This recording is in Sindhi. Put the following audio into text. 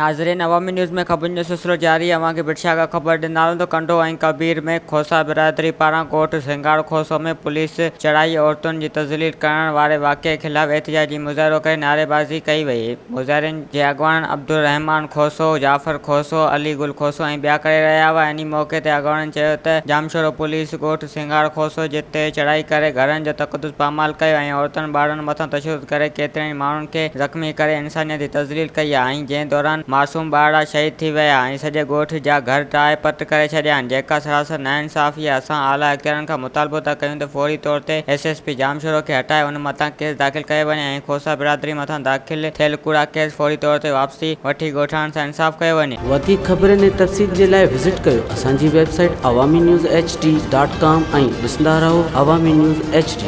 ناظرين عوامي نيوز ۾ خبرن جو سلسلو جاري اوهان کي ڀٽ شاهه کان خبر ڏيندا هلون ته ڪنڊو ۽ ڪبير ۾ کوسا برادري پاران ڳوٺ سينگار کوسو ۾ پوليس چڙهائي عورتن جي تذليل ڪرڻ واري واقعي خلاف احتجاجي مظاهرو ڪري نعريبازي ڪئي وئي مظاهرين جي اڳواڻن عبدالرحمان کوسو، جعفر کوسو، علي گل کوسو ۽ ٻيا ڪري رهيا هئا انهي موقعي تي اڳواڻن چيو ته ڄامشورو پوليس ڳوٺ سينگار کوسو جي تي چڙهائي ڪري گهرن جو تقدس پامال ڪيو ۽ عورتن ٻارڙن مٿان تشدد ڪري ڪيترن ئي ماڻهن کي زخمي ڪري انسانيت جي تذليل ڪئي آهي ۽ جنهن دوران معصوم ٻارڙا شهيد ٿي ويا ۽ سڄي ڳوٺ جا گهر ڊاهي پٽ ڪري ڇڏيا آهن جيڪا سراسر ناانصافي آهي اسان اعليٰ اختيارين کان مطالبو ٿا ڪيون ته فوري طور تي ايس ايس پي ڄامشورو کي هٽائي ان مٿان ڪيس داخل ڪيو وڃي ۽ کوسا برادري مٿان داخل ٿيل ڪوڙا ڪيس فوري طور تي واپسي وٺي ڳوٺاڻن سان انصاف ڪيو وڃي. وڌيڪ خبرن ۽ تفصيل جي لاء وزٽ ڪيو اسان جي website Awami news H D dot com ۽ ڏسندا رهو عوامي نيوز ايڇ ڊي.